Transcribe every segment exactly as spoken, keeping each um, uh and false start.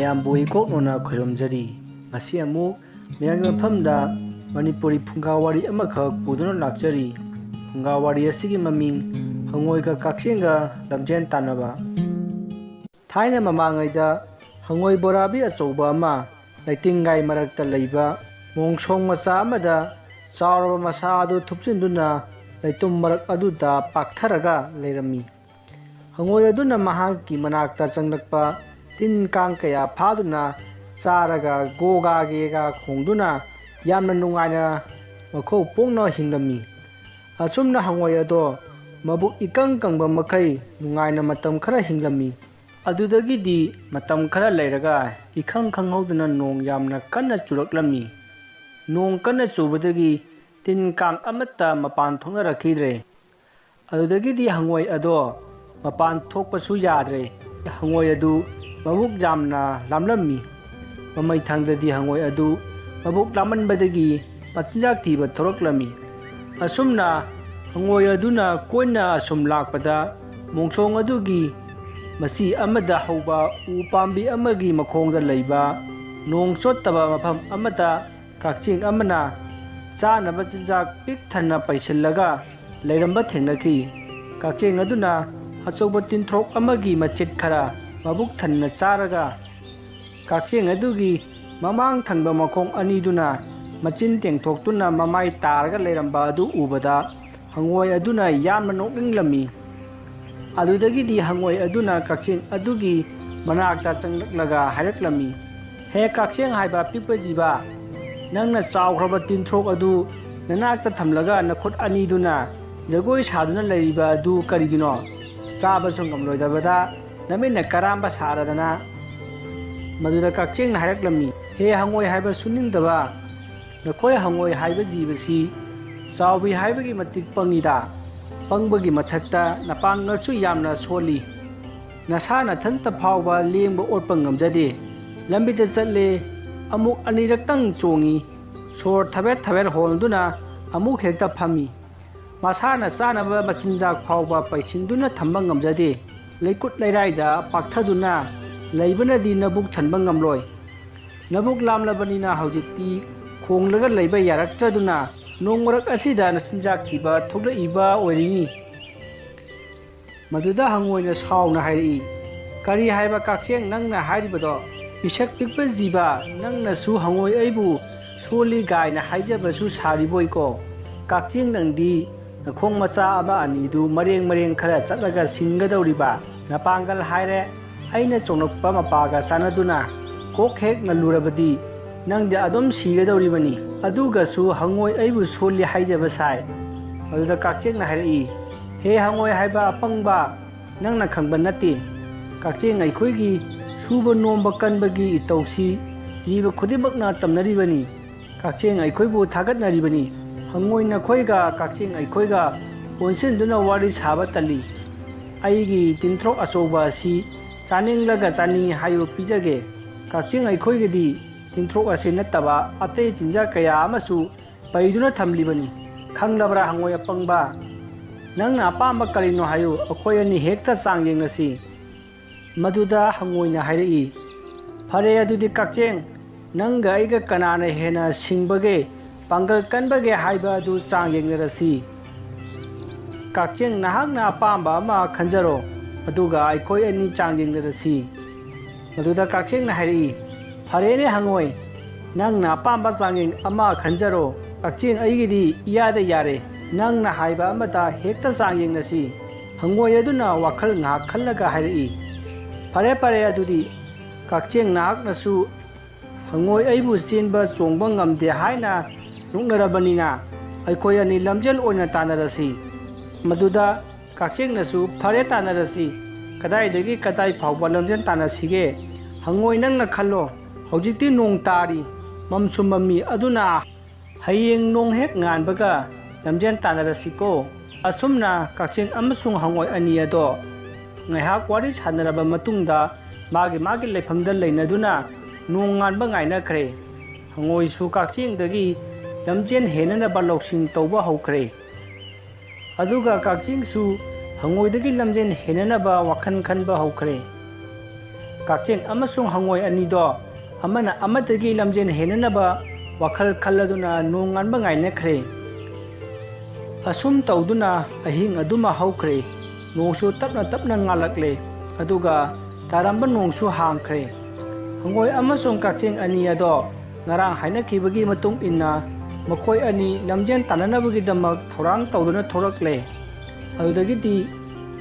ꯃꯌꯥꯝꯕꯨ ꯏꯀꯣꯛꯅꯣꯅ ꯈꯣꯏꯔꯝꯖꯔꯤ꯫ ꯉꯁꯤ ꯑꯃꯨꯛ ꯃꯌꯥꯝꯒꯤ ꯃꯐꯝꯗ ꯃꯅꯤꯄꯨꯔꯤ ꯐꯨꯡꯒꯥ ꯋꯥꯔꯤ ꯑꯃꯈꯛ ꯄꯨꯗꯨꯅ ꯂꯥꯛꯆꯔꯤ꯫ ꯐꯨꯡꯒꯥ ꯋꯥꯔꯤ ꯑꯁꯤꯒꯤ ꯃꯃꯤꯡ ꯍꯪꯉꯣꯏꯒ ꯀꯛꯆꯦꯡꯒ ꯂꯝꯖꯦꯟ ꯇꯥꯟꯅꯕ꯫ ꯊꯥꯏꯅ ꯃꯃꯥꯡꯉꯩꯗ ꯍꯪꯉꯣꯏ ꯕꯣꯔꯥꯕꯤ ꯑꯆꯧꯕ ꯑꯃ ꯂꯩꯇꯤꯡꯒꯥꯏ ꯃꯔꯛꯇ ꯂꯩꯕ ꯃꯣꯡꯁꯣꯡ ꯃꯆꯥ ꯑꯃꯗ ꯆꯥꯎꯔꯕ ꯃꯁꯥ ꯑꯗꯨ ꯊꯨꯞꯆꯤꯟꯗꯨꯅ ꯂꯩꯇꯨꯝ ꯃꯔꯛ ꯑꯗꯨꯗ ꯄꯥꯛꯊꯔꯒ ꯂꯩꯔꯝꯃꯤ꯫ ꯍꯪꯉꯣꯏ ꯑꯗꯨꯅ ꯃꯍꯥꯛꯀꯤ ꯃꯅꯥꯛꯇ ꯆꯪꯂꯛꯄ ꯇꯤꯟ ꯀꯥꯡ ꯀꯌꯥ ꯐꯥꯗꯨꯅ ꯆꯥꯔꯒ ꯒꯣꯒꯥ ꯒꯦꯒꯥ ꯈꯣꯡꯗꯨꯅ ꯌꯥꯝꯅ ꯅꯨꯡꯉꯥꯏꯅ ꯃꯈꯧ ꯄꯣꯛꯅ ꯍꯤꯡꯂꯝꯃꯤ꯫ ꯑꯁꯨꯝꯅ ꯍꯪꯉꯣꯏ ꯑꯗꯣ ꯃꯕꯨꯛ ꯏꯀꯪ ꯀꯪꯕ ꯃꯈꯩ ꯅꯨꯡꯉꯥꯏꯅ ꯃꯇꯝ ꯈꯔ ꯍꯤꯡꯂꯝꯃꯤ꯫ ꯑꯗꯨꯗꯒꯤꯗꯤ ꯃꯇꯝ ꯈꯔ ꯂꯩꯔꯒ ꯏꯈꯪ ꯈꯪꯍꯧꯗꯅ ꯅꯣꯡ ꯌꯥꯝꯅ ꯀꯟꯅ ꯆꯨꯔꯛꯂꯝꯃꯤ꯫ ꯅꯣꯡ ꯀꯟꯅ ꯆꯨꯕꯗꯒꯤ ꯇꯤꯟ ꯀꯥꯡ ꯑꯃꯠꯇ ꯃꯄꯥꯟ ꯊꯣꯛꯅꯔꯛꯈꯤꯗ꯭ꯔꯦ꯫ ꯑꯗꯨꯗꯒꯤꯗꯤ ꯍꯪꯉꯣꯏ ꯑꯗꯣ ꯃꯄꯥꯟ ꯊꯣꯛꯄꯁꯨ ꯌꯥꯗ꯭ꯔꯦ꯫ ꯍꯪꯉꯣꯏ ꯑꯗꯨ ꯃꯕꯨꯛ ꯌꯥꯝꯅ ꯂꯥꯝꯂꯝꯃꯤ꯫ ꯃꯃꯩ ꯊꯪꯗꯗꯤ ꯍꯪꯉꯣꯏ ꯑꯗꯨ ꯃꯕꯨꯛ ꯂꯥꯝꯃꯟꯕꯗꯒꯤ ꯃꯆꯤꯟꯖꯥꯛ ꯊꯤꯕ ꯊꯣꯔꯛꯂꯝꯃꯤ꯫ ꯑꯁꯨꯝꯅ ꯍꯪꯉꯣꯏ ꯑꯗꯨꯅ ꯀꯣꯏꯅ ꯑꯁꯨꯝ ꯂꯥꯛꯄꯗ ꯃꯣꯡꯁꯣꯡ ꯑꯗꯨꯒꯤ ꯃꯆꯤ ꯑꯃꯗ ꯍꯧꯕ ꯎ ꯄꯥꯝꯕꯤ ꯑꯃꯒꯤ ꯃꯈꯣꯡꯗ ꯂꯩꯕ ꯅꯣꯡ ꯆꯣꯠꯇꯕ ꯃꯐꯝ ꯑꯃꯗ ꯀꯛꯆꯦꯡ ꯑꯃꯅ ꯆꯥꯅꯕ ꯆꯤꯟꯖꯥꯛ ꯄꯤꯛ ꯊꯟꯅ ꯄꯩꯁꯤꯜꯂꯒ ꯂꯩꯔꯝꯕ ꯊꯦꯡꯅꯈꯤ꯫ ꯀꯛꯆꯦꯡ ꯑꯗꯨꯅ ꯑꯆꯧꯕ ꯇꯤꯟꯊ꯭ꯔꯣꯛ ꯑꯃꯒꯤ ꯃꯆꯦꯠ ꯈꯔ ꯃꯕꯨꯛ ꯊꯟꯅ ꯆꯥꯔꯒ ꯀꯛꯆꯦꯡ ꯑꯗꯨꯒꯤ ꯃꯃꯥꯡ ꯊꯪꯕ ꯃꯈꯣꯡ ꯑꯅꯤꯗꯨꯅ ꯃꯆꯤꯟ ꯇꯦꯡꯊꯣꯛꯇꯨꯅ ꯃꯃꯥꯏ ꯇꯥꯔꯒ ꯂꯩꯔꯝꯕ ꯑꯗꯨ ꯎꯕꯗ ꯍꯪꯉꯣꯏ ꯑꯗꯨꯅ ꯌꯥꯝꯅ ꯅꯣꯛꯅꯤꯡꯂꯝꯃꯤ꯫ ꯑꯗꯨꯗꯒꯤꯗꯤ ꯍꯪꯉꯣꯏ ꯑꯗꯨꯅ ꯀꯛꯆꯦꯡ ꯑꯗꯨꯒꯤ ꯃꯅꯥꯛꯇ ꯆꯪꯂꯛꯂꯒ ꯍꯥꯏꯔꯛꯂꯝꯃꯤ, "ꯍꯦ ꯀꯛꯆꯦꯡ ꯍꯥꯏꯕ ꯑꯄꯤꯛꯄ ꯖꯤꯕ, ꯅꯪꯅ ꯆꯥꯎꯈ꯭ꯔꯕ ꯇꯤꯟꯊ꯭ꯔꯣꯛ ꯑꯗꯨ ꯅꯅꯥꯛꯇ ꯊꯝꯂꯒ ꯅꯈꯨꯠ ꯑꯅꯤꯗꯨꯅ ꯖꯒꯣꯏ ꯁꯥꯗꯨꯅ ꯂꯩꯔꯤꯕ ꯑꯗꯨ ꯀꯔꯤꯒꯤꯅꯣ? ꯆꯥꯕꯁꯨ ꯉꯝꯂꯣꯏꯗꯕꯗ ꯅꯃꯤꯠꯅ ꯀꯔꯥꯝꯕ ꯁꯥꯔꯗꯅ?" ꯃꯗꯨꯗ ꯀꯛꯆꯦꯡꯅ ꯍꯥꯏꯔꯛꯂꯝꯃꯤ, "ꯍꯦ ꯍꯪꯉꯣꯏ ꯍꯥꯏꯕ ꯁꯨꯅꯤꯡꯗꯕ, ꯅꯈꯣꯏ ꯍꯪꯉꯣꯏ ꯍꯥꯏꯕ ꯖꯤꯕꯁꯤ ꯆꯥꯎꯕꯤ ꯍꯥꯏꯕꯒꯤ ꯃꯇꯤꯛ ꯄꯪꯉꯤꯗ꯫ ꯄꯪꯕꯒꯤ ꯃꯊꯛꯇ ꯅꯄꯥꯡꯒꯜꯁꯨ ꯌꯥꯝꯅ ꯁꯣꯜꯂꯤ꯫ ꯅꯁꯥ ꯅꯊꯟꯇ ꯐꯥꯎꯕ ꯂꯦꯡꯕ ꯑꯣꯠꯄ ꯉꯝꯖꯗꯦ꯫ ꯂꯝꯕꯤꯗ ꯆꯠꯂꯦ, ꯑꯃꯨꯛ ꯑꯅꯤꯔꯛꯇꯪ ꯆꯣꯡꯉꯤ꯫ ꯁꯣꯔ ꯊꯕꯦꯠ ꯊꯕꯦꯠ ꯍꯣꯟꯗꯨꯅ ꯑꯃꯨꯛ ꯍꯦꯛꯇ ꯐꯝꯃꯤ꯫ ꯃꯁꯥꯅ ꯆꯥꯅꯕ ꯃꯆꯤꯟꯖꯥꯛ ꯐꯥꯎꯕ ꯄꯩꯁꯤꯟꯗꯨꯅ ꯊꯝꯕ ꯉꯝꯖꯗꯦ꯫ ꯂꯩꯀꯨꯠ ꯂꯩꯔꯥꯏꯗ ꯄꯥꯛꯊꯗꯨꯅ ꯂꯩꯕꯅꯗꯤ ꯅꯕꯨꯛ ꯊꯟꯕ ꯉꯝꯂꯣꯏ꯫ ꯅꯕꯨꯛ ꯂꯥꯝꯂꯕꯅꯤꯅ ꯍꯧꯖꯤꯛꯇꯤ ꯈꯣꯡꯂꯒ ꯂꯩꯕ ꯌꯥꯔꯛꯇ꯭ꯔꯗꯨꯅ ꯅꯣꯡ ꯃꯔꯛ ꯑꯁꯤꯗ ꯅꯆꯤꯟꯖꯥꯛ ꯊꯤꯕ ꯊꯣꯛꯂꯛꯏꯕ ꯑꯣꯏꯔꯤꯅꯤ꯫ ꯃꯗꯨꯗ ꯍꯪꯉꯣꯏꯅ ꯁꯥꯎꯅ ꯍꯥꯏꯔꯛꯏ, "ꯀꯔꯤ ꯍꯥꯏꯕ ꯀꯛꯆꯦꯡ ꯅꯪꯅ ꯍꯥꯏꯔꯤꯕꯗꯣ? ꯄꯤꯁꯛ ꯄꯤꯛꯄ ꯖꯤꯕ, ꯅꯪꯅꯁꯨ ꯍꯪꯉꯣꯏ ꯑꯩꯕꯨ ꯁꯣꯜꯂꯤ ꯀꯥꯏꯅ ꯍꯥꯏꯖꯕꯁꯨ ꯁꯥꯔꯤꯕꯣꯏꯀꯣ? ꯀꯛꯆꯦꯡ ꯅꯪꯗꯤ ꯅꯈꯣꯡ ꯃꯆꯥ ꯑꯃ ꯑꯅꯤꯗꯨ ꯃꯔꯦꯡ ꯃꯔꯦꯡ ꯈꯔ ꯆꯠꯂꯒ ꯁꯤꯡꯒꯗꯧꯔꯤꯕ꯫ ꯅꯄꯥꯡꯒꯜ ꯍꯥꯏꯔꯦ, ꯑꯩꯅ ꯆꯣꯡꯂꯛꯄ ꯃꯄꯥꯒ ꯆꯥꯟꯅꯗꯨꯅ ꯀꯣꯛ ꯍꯦꯛ ꯅꯜꯂꯨꯔꯕꯗꯤ ꯅꯪꯗꯤ ꯑꯗꯨꯝ ꯁꯤꯒꯗꯧꯔꯤꯕꯅꯤ꯫ ꯑꯗꯨꯒꯁꯨ ꯍꯪꯉꯣꯏ ꯑꯩꯕꯨ ꯁꯣꯜꯂꯤ ꯍꯥꯏꯖꯕ ꯁꯥꯏ꯫" ꯑꯗꯨꯗ ꯀꯛꯆꯦꯡꯅ ꯍꯥꯏꯔꯛꯏ, "ꯍꯦ ꯍꯪꯉꯣꯏ ꯍꯥꯏꯕ ꯑꯄꯪꯕ, ꯅꯪꯅ ꯈꯪꯕ ꯅꯠꯇꯦ꯫ ꯀꯛꯆꯦꯡ ꯑꯩꯈꯣꯏꯒꯤ ꯁꯨꯕ ꯅꯣꯝꯕ ꯀꯟꯕꯒꯤ ꯏꯇꯧꯁꯤ ꯖꯤꯕ ꯈꯨꯗꯤꯡꯃꯛꯅ ꯇꯝꯅꯔꯤꯕꯅꯤ꯫ ꯀꯛꯆꯦꯡ ꯑꯩꯈꯣꯏꯕꯨ ꯊꯥꯒꯠꯅꯔꯤꯕꯅꯤ꯫ ꯍꯪꯉꯣꯏ ꯅꯈꯣꯏꯒ ꯀꯛꯆꯦꯡ ꯑꯩꯈꯣꯏꯒ ꯑꯣꯟꯁꯤꯟꯗꯨꯅ ꯋꯥꯔꯤ ꯁꯥꯕ ꯇꯜꯂꯤ꯫ ꯑꯩꯒꯤ ꯇꯤꯟꯊ꯭ꯔꯣꯛ ꯑꯆꯧꯕ ꯑꯁꯤ ꯆꯥꯅꯤꯡꯂꯒ ꯆꯥꯅꯤꯡꯏ ꯍꯥꯏꯌꯨ, ꯄꯤꯖꯒꯦ꯫ ꯀꯛꯆꯦꯡ ꯑꯩꯈꯣꯏꯒꯤꯗꯤ ꯇꯤꯟꯊ꯭ꯔꯣꯛ ꯑꯁꯤ ꯅꯠꯇꯕ ꯑꯇꯩ ꯆꯤꯟꯖꯥꯛ ꯀꯌꯥ ꯑꯃꯁꯨ ꯄꯩꯗꯨꯅ ꯊꯝꯂꯤꯕꯅꯤ꯫ ꯈꯪꯂꯕ꯭ꯔꯥ ꯍꯪꯉꯣꯏ ꯑꯄꯪꯕ? ꯅꯪꯅ ꯑꯄꯥꯝꯕ ꯀꯔꯤꯅꯣ ꯍꯥꯏꯌꯨ, ꯑꯩꯈꯣꯏ ꯑꯅꯤ ꯍꯦꯛꯇ ꯆꯥꯡ ꯌꯦꯡꯅꯁꯤ꯫" ꯃꯗꯨꯗ ꯍꯪꯉꯣꯏꯅ ꯍꯥꯏꯔꯛꯏ, "ꯐꯔꯦ ꯑꯗꯨꯗꯤ ꯀꯛꯆꯦꯡ, ꯅꯪꯒ ꯑꯩꯒ ꯀꯅꯥꯅ ꯍꯦꯟꯅ ꯁꯤꯡꯕꯒꯦ, ꯄꯥꯡꯒꯜ ꯀꯟꯕꯒꯦ ꯍꯥꯏꯕ ꯑꯗꯨ ꯆꯥꯡ ꯌꯦꯡꯅꯔꯁꯤ꯫ ꯀꯛꯆꯦꯡ ꯅꯍꯥꯛꯅ ꯑꯄꯥꯝꯕ ꯑꯃ ꯈꯟꯖꯔꯣ, ꯑꯗꯨꯒ ꯑꯩꯈꯣꯏ ꯑꯅꯤ ꯆꯥꯡ ꯌꯦꯡꯅꯔꯁꯤ꯫" ꯃꯗꯨꯗ ꯀꯛꯆꯦꯡꯅ ꯍꯥꯏꯔꯛꯏ, "ꯐꯔꯦꯅꯦ ꯍꯪꯉꯣꯏ, ꯅꯪꯅ ꯑꯄꯥꯝꯕ ꯆꯥꯡꯌꯦꯡ ꯑꯃ ꯈꯟꯖꯔꯣ꯫ ꯀꯛꯆꯦꯡ ꯑꯩꯒꯤꯗꯤ ꯏꯌꯥꯗ ꯌꯥꯔꯦ꯫ ꯅꯪꯅ ꯍꯥꯏꯕ ꯑꯃꯗ ꯍꯦꯛꯇ ꯆꯥꯡ ꯌꯦꯡꯅꯁꯤ꯫" ꯍꯪꯉꯣꯏ ꯑꯗꯨꯅ ꯋꯥꯈꯜ ꯉꯥꯏꯍꯥꯛ ꯈꯜꯂꯒ ꯍꯥꯏꯔꯛꯏ, "ꯐꯔꯦ ꯐꯔꯦ ꯑꯗꯨꯗꯤ, ꯀꯛꯆꯦꯡ ꯅꯍꯥꯛꯅꯁꯨ ꯍꯪꯉꯣꯏ ꯑꯩꯕꯨ ꯆꯦꯟꯕ ꯆꯣꯡꯕ ꯉꯝꯗꯦ ꯍꯥꯏꯅ ꯅꯣꯛꯅꯔꯕꯅꯤꯅ ꯑꯩꯈꯣꯏ ꯑꯅꯤ ꯂꯝꯖꯦꯜ ꯑꯣꯏꯅ ꯇꯥꯟꯅꯔꯁꯤ꯫" ꯃꯗꯨꯗ ꯀꯛꯆꯦꯡꯅꯁꯨ, "ꯐꯔꯦ ꯇꯥꯟꯅꯔꯁꯤ, ꯀꯗꯥꯏꯗꯒꯤ ꯀꯗꯥꯏ ꯐꯥꯎꯕ ꯂꯝꯖꯦꯜ ꯇꯥꯟꯅꯁꯤꯒꯦ? ꯍꯪꯉꯣꯏ ꯅꯪꯅ ꯈꯜꯂꯣ, ꯍꯧꯖꯤꯛꯇꯤ ꯅꯣꯡ ꯇꯥꯔꯤ, ꯃꯝꯁꯨ ꯃꯝꯃꯤ, ꯑꯗꯨꯅ ꯍꯌꯦꯡ ꯅꯣꯡ ꯍꯦꯛ ꯉꯥꯟꯕꯒ ꯂꯝꯖꯦꯜ ꯇꯥꯟꯅꯔꯁꯤꯀꯣ꯫" ꯑꯁꯨꯝꯅ ꯀꯛꯆꯦꯡ ꯑꯃꯁꯨꯡ ꯍꯪꯉꯣꯏ ꯑꯅꯤ ꯑꯗꯣ ꯉꯥꯏꯍꯥꯛ ꯋꯥꯔꯤ ꯁꯥꯟꯅꯔꯕ ꯃꯇꯨꯡꯗ ꯃꯥꯒꯤ ꯃꯥꯒꯤ ꯂꯩꯐꯝꯗ ꯂꯩꯅꯗꯨꯅ ꯅꯣꯡ ꯉꯥꯟꯕ ꯉꯥꯏꯅꯈ꯭ꯔꯦ꯫ ꯍꯪꯉꯣꯏꯁꯨ ꯀꯛꯆꯦꯡꯗꯒꯤ ꯂꯝꯖꯦꯜ ꯍꯦꯟꯅꯅꯕ ꯂꯧꯁꯤꯡ ꯇꯧꯕ ꯍꯧꯈ꯭ꯔꯦ꯫ ꯑꯗꯨꯒ ꯀꯛꯆꯦꯡꯁꯨ ꯍꯪꯉꯣꯏꯗꯒꯤ ꯂꯝꯖꯦꯜ ꯍꯦꯟꯅꯅꯕ ꯋꯥꯈꯜ ꯈꯟꯕ ꯍꯧꯈ꯭ꯔꯦ꯫ ꯀꯛꯆꯦꯡ ꯑꯃꯁꯨꯡ ꯍꯪꯉꯣꯏ ꯑꯅꯤꯗꯣ ꯑꯃꯅ ꯑꯃꯗꯒꯤ ꯂꯝꯖꯦꯟ ꯍꯦꯟꯅꯅꯕ ꯋꯥꯈꯜ ꯈꯜꯂꯗꯨꯅ ꯅꯣꯡ ꯉꯥꯟꯕ ꯉꯥꯏꯅꯈ꯭ꯔꯦ꯫ ꯑꯁꯨꯝ ꯇꯧꯗꯨꯅ ꯑꯍꯤꯡ ꯑꯗꯨꯃ ꯍꯧꯈ꯭ꯔꯦ꯫ ꯅꯣꯡꯁꯨ ꯇꯞꯅ ꯇꯞꯅ ꯉꯥꯜꯂꯛꯂꯦ, ꯑꯗꯨꯒ ꯇꯥꯔꯝꯕ ꯅꯣꯡꯁꯨ ꯍꯥꯡꯈ꯭ꯔꯦ꯫ ꯍꯪꯉꯣꯏ ꯑꯃꯁꯨꯡ ꯀꯛꯆꯦꯡ ꯑꯅꯤ ꯑꯗꯣ ꯉꯔꯥꯡ ꯍꯥꯏꯅꯈꯤꯕꯒꯤ ꯃꯇꯨꯡ ꯏꯟꯅ ꯃꯈꯣꯏ ꯑꯅꯤ ꯂꯝꯖꯦꯟ ꯇꯥꯟꯅꯅꯕꯒꯤꯗꯃꯛ ꯊꯧꯔꯥꯡ ꯇꯧꯗꯨꯅ ꯊꯣꯛꯂꯛꯂꯦ꯫ ꯑꯗꯨꯗꯒꯤꯗꯤ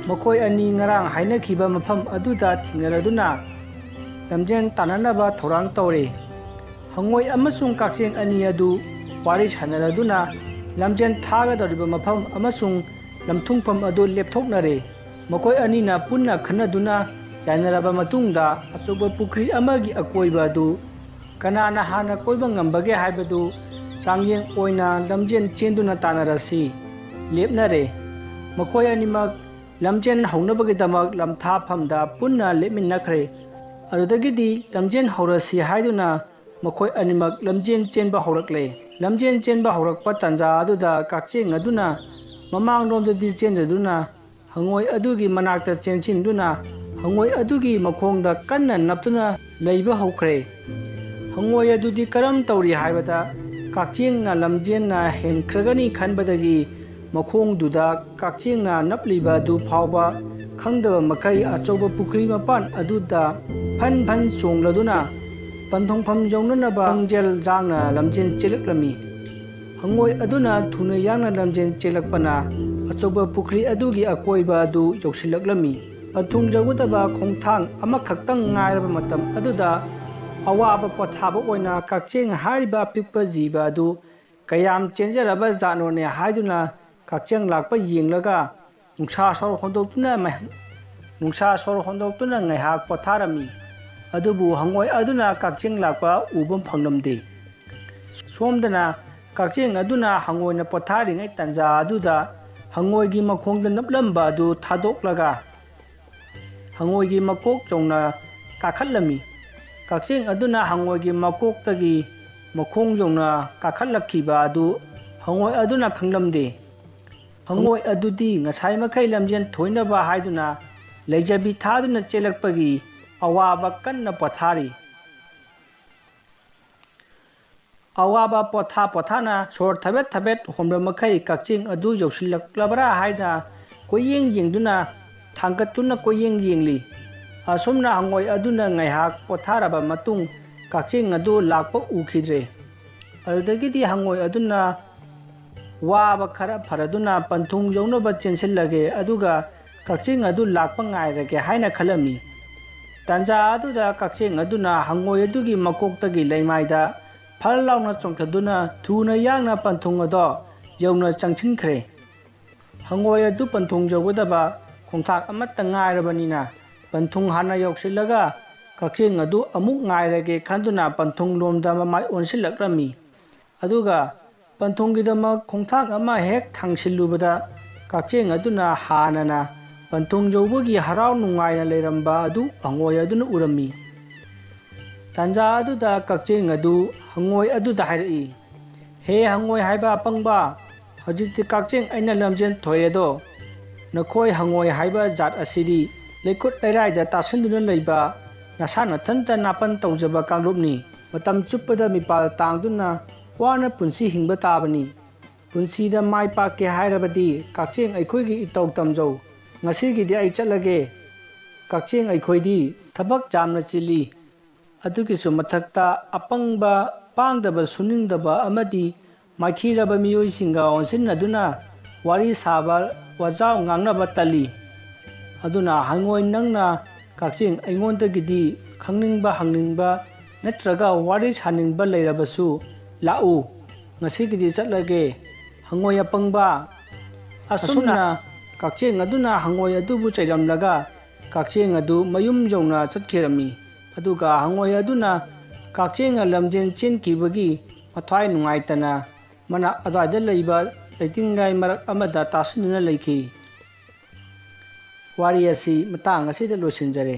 ꯃꯈꯣꯏ ꯑꯅꯤ ꯉꯔꯥꯡ ꯍꯥꯏꯅꯈꯤꯕ ꯃꯐꯝ ꯑꯗꯨꯗ ꯊꯦꯡꯅꯔꯗꯨꯅ ꯂꯝꯖꯦꯟ ꯇꯥꯟꯅꯅꯕ ꯊꯧꯔꯥꯡ ꯇꯧꯔꯦ꯫ ꯍꯪꯉꯣꯏ ꯑꯃꯁꯨꯡ ꯀꯛꯆꯦꯡ ꯑꯅꯤ ꯑꯗꯨ ꯋꯥꯔꯤ ꯁꯥꯟꯅꯔꯗꯨꯅ ꯂꯝꯖꯦꯟ ꯊꯥꯒꯗꯧꯔꯤꯕ ꯃꯐꯝ ꯑꯃꯁꯨꯡ ꯂꯝꯊꯨꯡꯐꯝ ꯑꯗꯨ ꯂꯦꯞꯊꯣꯛꯅꯔꯦ꯫ ꯃꯈꯣꯏ ꯑꯅꯤꯅ ꯄꯨꯟꯅ ꯈꯟꯅꯗꯨꯅ ꯌꯥꯅꯔꯕ ꯃꯇꯨꯡꯗ ꯑꯆꯧꯕ ꯄꯨꯈ꯭ꯔꯤ ꯑꯃꯒꯤ ꯑꯀꯣꯏꯕ ꯑꯗꯨ ꯀꯅꯥꯅ ꯍꯥꯟꯅ ꯀꯣꯏꯕ ꯉꯝꯕꯒꯦ ꯍꯥꯏꯕꯗꯨ ꯆꯥꯡꯌꯦꯡ ꯑꯣꯏꯅ ꯂꯝꯖꯦꯟ ꯆꯦꯟꯗꯨꯅ ꯇꯥꯟꯅꯔꯁꯤ ꯂꯦꯞꯅꯔꯦ꯫ ꯃꯈꯣꯏ ꯑꯅꯤꯃꯛ ꯂꯝꯖꯦꯟ ꯍꯧꯅꯕꯒꯤꯗꯃꯛ ꯂꯝꯊꯥꯐꯝꯗ ꯄꯨꯟꯅ ꯂꯦꯞꯃꯤꯟꯅꯈ꯭ꯔꯦ꯫ ꯑꯗꯨꯗꯒꯤꯗꯤ ꯂꯝꯖꯦꯟ ꯍꯧꯔꯁꯤ ꯍꯥꯏꯗꯨꯅ ꯃꯈꯣꯏ ꯑꯅꯤꯃꯛ ꯂꯝꯖꯦꯟ ꯆꯦꯟꯕ ꯍꯧꯔꯛꯂꯦ꯫ ꯂꯝꯖꯦꯟ ꯆꯦꯟꯕ ꯍꯧꯔꯛꯄ ꯇꯥꯟꯖꯥ ꯑꯗꯨꯗ ꯀꯛꯆꯦꯡ ꯑꯗꯨꯅ ꯃꯃꯥꯡꯂꯣꯝꯗꯗꯤ ꯆꯦꯟꯖꯗꯨꯅ ꯍꯪꯉꯣꯏ ꯑꯗꯨꯒꯤ ꯃꯅꯥꯛꯇ ꯆꯦꯟꯁꯤꯟꯗꯨꯅ ꯍꯪꯉꯣꯏ ꯑꯗꯨꯒꯤ ꯃꯈꯣꯡꯗ ꯀꯟꯅ ꯅꯞꯇꯨꯅ ꯂꯩꯕ ꯍꯧꯈ꯭ꯔꯦ꯫ ꯍꯪꯉꯣꯏ ꯑꯗꯨꯗꯤ ꯀꯔꯝ ꯇꯧꯔꯤ ꯍꯥꯏꯕꯗ ꯀꯛꯆꯦꯡꯅ ꯂꯝꯖꯦꯟꯅ ꯍꯦꯟꯈ꯭ꯔꯒꯅꯤ ꯈꯟꯕꯗꯒꯤ ꯃꯈꯣꯡꯗꯨꯗ ꯀꯛꯆꯦꯡꯅ ꯅꯞꯂꯤꯕ ꯑꯗꯨ ꯐꯥꯎꯕ ꯈꯪꯗꯕ ꯃꯈꯩ ꯑꯆꯧꯕ ꯄꯨꯈ꯭ꯔꯤ ꯃꯄꯥꯟ ꯑꯗꯨꯗ ꯐꯟ ꯐꯟ ꯆꯣꯡꯂꯗꯨꯅ ꯄꯟꯊꯨꯡꯐꯝ ꯌꯧꯅꯅꯕ ꯈꯣꯡꯖꯦꯜ ꯌꯥꯡꯅ ꯂꯝꯖꯦꯟ ꯆꯦꯜꯂꯛꯂꯝꯃꯤ꯫ ꯍꯪꯉꯣꯏ ꯑꯗꯨꯅ ꯊꯨꯅ ꯌꯥꯡꯅ ꯂꯝꯖꯦꯟ ꯆꯦꯜꯂꯛꯄꯅ ꯑꯆꯧꯕ ꯄꯨꯈ꯭ꯔꯤ ꯑꯗꯨꯒꯤ ꯑꯀꯣꯏꯕ ꯑꯗꯨ ꯌꯧꯁꯤꯜꯂꯛꯂꯝꯃꯤ꯫ ꯄꯟꯊꯨꯡ ꯌꯧꯒꯗꯕ ꯈꯣꯡꯊꯥꯡ ꯑꯃꯈꯛꯇꯪ ꯉꯥꯏꯔꯕ ꯃꯇꯝ ꯑꯗꯨꯗ ꯑꯋꯥꯕ ꯄꯣꯊꯥꯕ ꯑꯣꯏꯅ ꯀꯛꯆꯦꯡ ꯍꯥꯏꯔꯤꯕ ꯑꯄꯤꯛꯄ ꯖꯤꯕ ꯑꯗꯨ ꯀꯌꯥꯝ ꯆꯦꯟꯖꯔꯕ ꯖꯥꯠꯅꯣꯅꯦ ꯍꯥꯏꯗꯨꯅ ꯀꯛꯆꯦꯡ ꯂꯥꯛꯄ ꯌꯦꯡꯂꯒ ꯅꯨꯡꯁꯥ ꯁꯣꯔ ꯍꯣꯟꯗꯣꯛꯇꯨꯅ ꯃ-, ꯅꯨꯡꯁꯥ ꯁꯣꯔ ꯍꯣꯟꯗꯣꯛꯇꯨꯅ ꯉꯥꯏꯍꯥꯛ ꯄꯣꯊꯥꯔꯝꯃꯤ꯫ ꯑꯗꯨꯕꯨ ꯍꯪꯉꯣꯏ ꯑꯗꯨꯅ ꯀꯛꯆꯦꯡ ꯂꯥꯛꯄ ꯎꯕ ꯐꯪꯂꯝꯗꯦ꯫ ꯁꯣꯝꯗꯅ ꯀꯛꯆꯦꯡ ꯑꯗꯨꯅ ꯍꯪꯉꯣꯏꯅ ꯄꯣꯊꯥꯔꯤꯉꯩ ꯇꯥꯟꯖꯥ ꯑꯗꯨꯗ ꯍꯪꯉꯣꯏꯒꯤ ꯃꯈꯣꯡꯗ ꯅꯞꯂꯝꯕ ꯑꯗꯨ ꯊꯥꯗꯣꯛꯂꯒ ꯍꯪꯉꯣꯏꯒꯤ ꯃꯀꯣꯛ ꯌꯧꯅ ꯀꯥꯈꯠꯂꯝꯃꯤ꯫ ꯀꯛꯆꯦꯡ ꯑꯗꯨꯅ ꯍꯪꯉꯣꯏꯒꯤ ꯃꯀꯣꯛꯇꯒꯤ ꯃꯈꯣꯡ ꯌꯧꯅ ꯀꯥꯈꯠꯂꯛꯈꯤꯕ ꯑꯗꯨ ꯍꯪꯉꯣꯏ ꯑꯗꯨꯅ ꯈꯪꯂꯝꯗꯦ꯫ ꯍꯪꯉꯣꯏ ꯑꯗꯨꯗꯤ ꯉꯁꯥꯏ ꯃꯈꯩ ꯂꯝꯖꯦꯟ ꯊꯣꯏꯅꯕ ꯍꯥꯏꯗꯨꯅ ꯂꯩꯖꯕꯤ ꯊꯥꯗꯨꯅ ꯆꯦꯜꯂꯛꯄꯒꯤ ꯑꯋꯥꯕ ꯀꯟꯅ ꯄꯣꯊꯥꯔꯤ꯫ ꯑꯋꯥꯕ ꯄꯣꯊꯥ ꯄꯣꯊꯥꯅ ꯁꯣꯔ ꯊꯕꯦꯠ ꯊꯕꯦꯠ ꯍꯣꯟꯕ ꯃꯈꯩ ꯀꯛꯆꯦꯡ ꯑꯗꯨ ꯌꯧꯁꯤꯜꯂꯛꯂꯕ꯭ꯔꯥ ꯍꯥꯏꯅ ꯀꯣꯏꯌꯦꯡ ꯌꯦꯡꯗꯨꯅ, ꯊꯥꯡꯒꯠꯇꯨꯅ ꯀꯣꯏꯌꯦꯡ ꯌꯦꯡꯂꯤ꯫ ꯑꯁꯨꯝꯅ ꯍꯪꯉꯣꯏ ꯑꯗꯨꯅ ꯉꯥꯏꯍꯥꯛ ꯄꯣꯊꯥꯔꯕ ꯃꯇꯨꯡ ꯀꯛꯆꯦꯡ ꯑꯗꯨ ꯂꯥꯛꯄ ꯎꯈꯤꯗ꯭ꯔꯦ꯫ ꯑꯗꯨꯗꯒꯤꯗꯤ ꯍꯪꯉꯣꯏ ꯑꯗꯨꯅ ꯋꯥꯕ ꯈꯔ ꯐꯔꯗꯨꯅ ꯄꯟꯊꯨꯡ ꯌꯧꯅꯕ ꯆꯦꯟꯁꯤꯜꯂꯒꯦ, ꯑꯗꯨꯒ ꯀꯛꯆꯦꯡ ꯑꯗꯨ ꯂꯥꯛꯄ ꯉꯥꯏꯔꯒꯦ ꯍꯥꯏꯅ ꯈꯜꯂꯝꯃꯤ꯫ ꯇꯥꯟꯖꯥ ꯑꯗꯨꯗ ꯀꯛꯆꯦꯡ ꯑꯗꯨꯅ ꯍꯪꯉꯣꯏ ꯑꯗꯨꯒꯤ ꯃꯀꯣꯛꯇꯒꯤ ꯂꯩꯃꯥꯏꯗ ꯐꯜ ꯂꯥꯎꯅ ꯆꯣꯡꯊꯗꯨꯅ ꯊꯨꯅ ꯌꯥꯡꯅ ꯄꯟꯊꯨꯡ ꯑꯗꯣ ꯌꯧꯅ ꯆꯪꯁꯤꯟꯈ꯭ꯔꯦ꯫ ꯍꯪꯉꯣꯏ ꯑꯗꯨ ꯄꯟꯊꯨꯡ ꯌꯧꯒꯗꯕ ꯈꯣꯡꯊꯥꯡ ꯑꯃꯠꯇ ꯉꯥꯏꯔꯕꯅꯤꯅ, ꯄꯟꯊꯨꯡ ꯍꯥꯟꯅ ꯌꯧꯁꯤꯜꯂꯒ ꯀꯛꯆꯦꯡ ꯑꯗꯨ ꯑꯃꯨꯛ ꯉꯥꯏꯔꯒꯦ ꯈꯟꯗꯨꯅ ꯄꯟꯊꯨꯡ ꯂꯣꯝꯗ ꯃꯃꯥꯏ ꯑꯣꯟꯁꯤꯜꯂꯛꯂꯝꯃꯤ꯫ ꯑꯗꯨꯒ ꯄꯟꯊꯨꯡꯒꯤꯗꯃꯛ ꯈꯣꯡꯊꯥꯡ ꯑꯃ ꯍꯦꯛ ꯊꯥꯡꯁꯤꯜꯂꯨꯕꯗ, ꯀꯛꯆꯦꯡ ꯑꯗꯨꯅ ꯍꯥꯟꯅꯅ ꯄꯟꯊꯨꯡ ꯌꯧꯕꯒꯤ ꯍꯔꯥꯎ ꯅꯨꯡꯉꯥꯏꯅ ꯂꯩꯔꯝꯕ ꯑꯗꯨ ꯍꯪꯉꯣꯏ ꯑꯗꯨꯅ ꯎꯔꯝꯃꯤ꯫ ꯇꯥꯟꯖꯥ ꯑꯗꯨꯗ ꯀꯛꯆꯦꯡ ꯑꯗꯨ ꯍꯪꯉꯣꯏ ꯑꯗꯨꯗ ꯍꯥꯏꯔꯛꯏ, "ꯍꯦ ꯍꯪꯉꯣꯏ ꯍꯥꯏꯕ ꯑꯄꯪꯕ, ꯍꯧꯖꯤꯛꯇꯤ ꯀꯛꯆꯦꯡ ꯑꯩꯅ ꯂꯝꯖꯦꯟ ꯊꯣꯏꯔꯦꯗꯣ꯫ ꯅꯈꯣꯏ ꯍꯪꯉꯣꯏ ꯍꯥꯏꯕ ꯖꯥꯠ ꯑꯁꯤꯗꯤ ꯂꯩꯀꯨꯠ ꯂꯩꯔꯥꯏꯗ ꯇꯥꯁꯤꯟꯗꯨꯅ ꯂꯩꯕ, ꯅꯁꯥ ꯅꯊꯟꯇ ꯅꯥꯄꯟ ꯇꯧꯖꯕ ꯀꯥꯡꯂꯨꯞꯅꯤ꯫ ꯃꯇꯝ ꯆꯨꯞꯄꯗ ꯃꯤꯄꯥꯜ ꯇꯥꯡꯗꯨꯅ ꯋꯥꯅ ꯄꯨꯟꯁꯤ ꯍꯤꯡꯕ ꯇꯥꯕꯅꯤ꯫ ꯄꯨꯟꯁꯤꯗ ꯃꯥꯏ ꯄꯥꯛꯀꯦ ꯍꯥꯏꯔꯕꯗꯤ ꯀꯛꯆꯦꯡ ꯑꯩꯈꯣꯏꯒꯤ ꯏꯇꯧ ꯇꯝꯖꯧ꯫ ꯉꯁꯤꯒꯤꯗꯤ ꯑꯩ ꯆꯠꯂꯒꯦ꯫ ꯀꯛꯆꯦꯡ ꯑꯩꯈꯣꯏꯗꯤ ꯊꯕꯛ ꯌꯥꯝꯅ ꯆꯤꯜꯂꯤ꯫ ꯑꯗꯨꯒꯤꯁꯨ ꯃꯊꯛꯇ ꯑꯄꯪꯕ, ꯄꯥꯡꯗꯕ, ꯁꯨꯅꯤꯡꯗꯕ ꯑꯃꯗꯤ ꯃꯥꯏꯊꯤꯔꯕ ꯃꯤꯑꯣꯏꯁꯤꯡꯒ ꯑꯣꯟꯁꯤꯟꯅꯗꯨꯅ ꯋꯥꯔꯤ ꯁꯥꯕ, ꯋꯥꯖꯥꯎ ꯉꯥꯡꯅꯕ ꯇꯜꯂꯤ꯫ ꯑꯗꯨꯅ ꯍꯪꯉꯣꯏ, ꯅꯪꯅ ꯀꯛꯆꯦꯡ ꯑꯩꯉꯣꯟꯗꯒꯤꯗꯤ ꯈꯪꯅꯤꯡꯕ, ꯍꯪꯅꯤꯡꯕ ꯅꯠꯇ꯭ꯔꯒ ꯋꯥꯔꯤ ꯁꯥꯅꯤꯡꯕ ꯂꯩꯔꯕꯁꯨ ꯂꯥꯛꯎ꯫ ꯉꯁꯤꯒꯤꯗꯤ ꯆꯠꯂꯒꯦ, ꯍꯪꯉꯣꯏ ꯑꯄꯪꯕ꯫" ꯑꯁꯨꯝꯅ ꯀꯛꯆꯦꯡ ꯑꯗꯨꯅ ꯍꯪꯉꯣꯏ ꯑꯗꯨꯕꯨ ꯆꯩꯔꯝꯂꯒ ꯀꯛꯆꯦꯡ ꯑꯗꯨ ꯃꯌꯨꯝ ꯌꯧꯅ ꯆꯠꯈꯤꯔꯝꯃꯤ꯫ ꯑꯗꯨꯒ ꯍꯪꯉꯣꯏ ꯑꯗꯨꯅ ꯀꯛꯆꯦꯡꯅ ꯂꯝꯖꯦꯟ ꯆꯦꯟꯈꯤꯕꯒꯤ ꯃꯊ꯭ꯋꯥꯏ ꯅꯨꯡꯉꯥꯏꯇꯅ ꯃꯅꯥꯛ ꯑꯗ꯭ꯋꯥꯏꯗ ꯂꯩꯕ ꯂꯩꯇꯤꯡꯒꯥꯏ ꯃꯔꯛ ꯑꯃꯗ ꯇꯥꯁꯤꯟꯗꯨꯅ ꯂꯩꯈꯤ꯫ ꯋꯥꯔꯤ ꯑꯁꯤ ꯃꯇꯥꯡ ꯑꯁꯤꯗ ꯂꯣꯏꯁꯤꯟꯖꯔꯦ꯫